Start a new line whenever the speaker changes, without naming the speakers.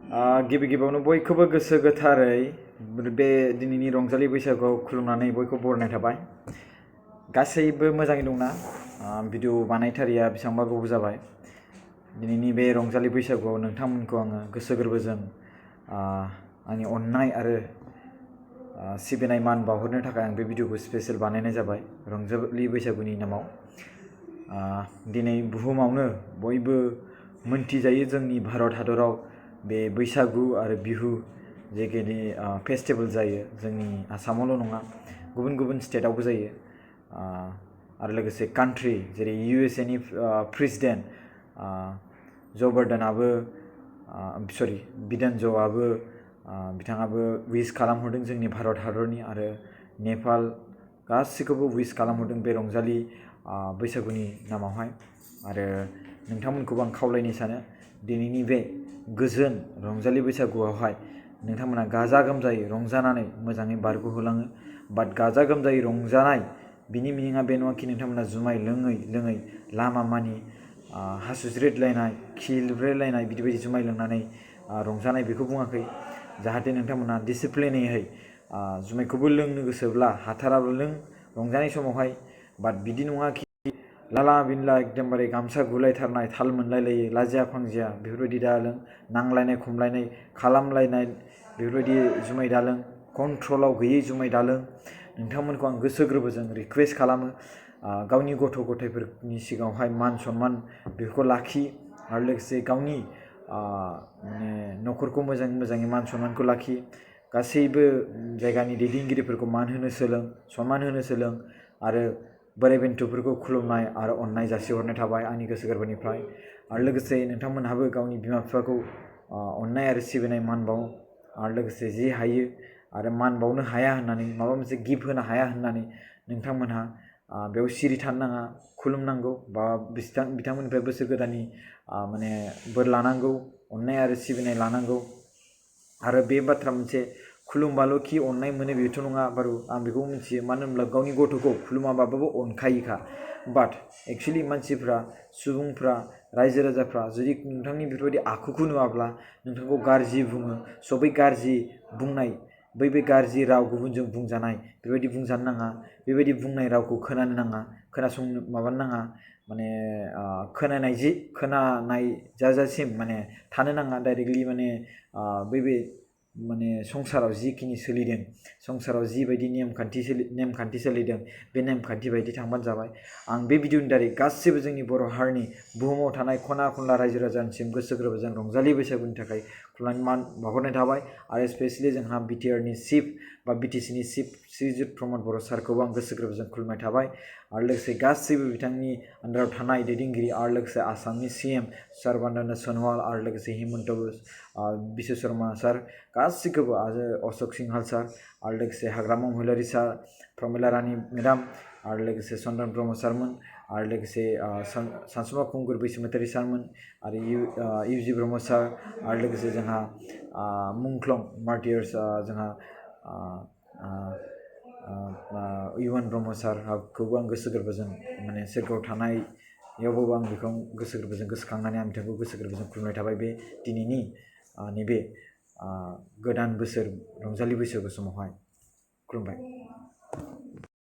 गिबि गिबियावनो बयखौबो गोसो गोथारै बे दिनैनि रंजालि बैसागुआव खुलुमनानै बयखौबो बरायनाय थाबाय। गासैबो मोजाङै दंना? भिडिअ बानायथारिया बेसेबांबा गोबाव जाबाय। दिनैनि बे रंजालि बैसागुआव नोंथांमोनखौ आङो गोसो गोरबोजों आंनि अननाय आरो सिबिनाय मान बावहरनो थाखाय आं बे भिडिअखौ स्पेसियेल बानायनाय जाबाय रंजालि बैसागुनि नामाव। दिनै बुहुमावनो बयबो मोनथिजायो जोंनि भारत हादराव बे बैसागु आरो बिहु जेखिनि फेस्टिभेल जायो जोंनि आसामावल' नङा गुबुन गुबुन स्टेटआवबो जायो। आरो लोगोसे कान्ट्रि जेरै USA नि प्रेसिडेन्ट ज' बाइडेनाबो बिधान ज'आबो बिथाङाबो उइस खालामहरदों जोंनि भारत हादरनि आरो नेपाल गासिखौबो उइस खालामहरदों बे रंजालि बैसागुनि नामावहाय। आरो नोंथांमोनखौबो आं खावलायनो सानो दिनैनि बे गोजोन रंजालि बैसागुआवहाय नोंथांमोना गाजा गोमजायै रंजानानै मोजाङै बारग'होलाङो। बाट गाजा गोमजायै रंजानाय बिनि मिनिङा बे नङाखि नोंथांमोना जुमाय लोङै लोङै लामा मानि हासुज्रेदलायनाय खिलब्रेलायनाय बिदि जुमाय लोंनानै रंजानाय बेखौ बुङाखै। जाहाथे नोंथांमोना डिसिप्लिनैहाय जुमायखौबो लोंनो गोसोब्ला हाथाराब्ला लों रंजानाय समावहाय। बाट बिदि नङाखि लाला बिनला एकदमबारे गामसा गुलायथारनाय थाल मोनलायलायै लाजिया फांजिया बेफोरबायदि दा लों। नांलायनाय खमलायनाय खालामलायनाय बेफोरबायदि जुमाय दालों। कन्ट्रलाव गैयै जुमाय दालों। नोंथांमोनखौ आं गोसो गोरबोजों रिकुवेस्ट खालामो गावनि गथ' गथायफोरनि सिगाङावहाय मान सनमान बेफोरखौ लाखि आरो लोगोसे गावनि माने न'खरखौ मोजाङै मान सनमानखौ लाखि। गासैबो जायगानि दैदेनगिरिफोरखौ मान होनो सोलों सनमान होनो सोलों आरो बोराइ बेन्थ'फोरखौ खुलुमनाय आरो अननाय जासिहरनाय थाबाय आंनि गोसो गोरबोनिफ्राय। आरो लोगोसे नोंथांमोनहाबो गावनि बिमा बिफाखौ अननाय आरो सिबिनाय मान बाव आरो लोगोसे जि हायो आरो मान बावनो हाया होननानै माबा मोनसे गिफ्ट होनो हाया होननानै नोंथांमोनहा बेयाव सिरि थानो नाङा खुलुमनांगौ बा बिथांमोननिफ्राय बोसोर गोदाननि माने बोर लानांगौ अननाय आरो सिबिनाय लानांगौ। आरो बे बाथ्रा मोनसे खुलुमबाल'खि अननाय मोनो बेथ' नङा बारु आं बेखौ मिथियो मानो होनब्ला गावनि गथ'खौ खुलुमाबाबो अनखायोखा। बाट एक्सुवेलि मानसिफ्रा सुबुंफ्रा रायजो राजाफ्रा जुदि नोंथांनि बेफोरबायदि आखुखौ नुवाब्ला नोंथांखौ गाज्रि बुङो। स' बै गाज्रि बुंनाय बे गाज्रि राव गुबुनजों बुंजानाय बेबायदि बुंजानो नाङा। बेबायदि बुंनाय रावखौ खोनानो नाङा खोनासंनो माबानो नाङा माने खोनानाय जाजासिम माने थानो नाङा डाइरेक्टलि माने बे माने संसाराव जिखिनि सोलिदों संसाराव जिबायदि नेमखान्थि सोलिदों बे नेमखान्थि बायदि थांबानो जाबाय। आं बे भिडिअनि दारै गासिबो जोंनि बर' हारिनि बुहुमाव थानाय खना खनला रायजो राजानिसिम गोसो गोरबोजों रंजालि बैसागुनि थाखाय खुलुमनाय मान बावहरनाय थाबाय। आरो स्पेसियेलि जोंहा बिटिआरनि चिफ बा बिटिसिनि चिफ श्रीजुत प्रमद बर' सारखौबो आं गोसो गोरबोजों खुलुमनाय थाबाय। आरो लोगोसे गासैबो बिथांनि आन्दाराव थानाय दैदेनगिरि आरो लोगोसे आसामनि CM सर्बानन्द सन'वाल आरो लोगोसे हिमन्त बिश्व शर्मा सार गासैखौबो आरो अशोक सिंहाल सार आरो लोगोसे हाग्रामा महिलारि सार प्रमिला रानी मेडाम आरो लोगोसे चन्दन ब्रह्म सारमोन आरो लोगोसे सानसुमा खुंगुर बैसोमुतियारि सारमोन आरो इउजि ब्रह्म सार आरो लोगोसे जोंहा मुंख्लं मार्टियार्स जोंहा इउएन ब्रह्म सारखौबो आं गोसो गोरबोजों माने सोरगोआव थानायावबो आं बेखौ गोसो गोरबोजों गोसोखांनानै आं बिथांखौ गोसो गोरबोजों खुलुमनाय थाबाय बे दिनैनि नैबे गोदान बोसोर रंजालि बैसागु समावहाय खुलुमबाय।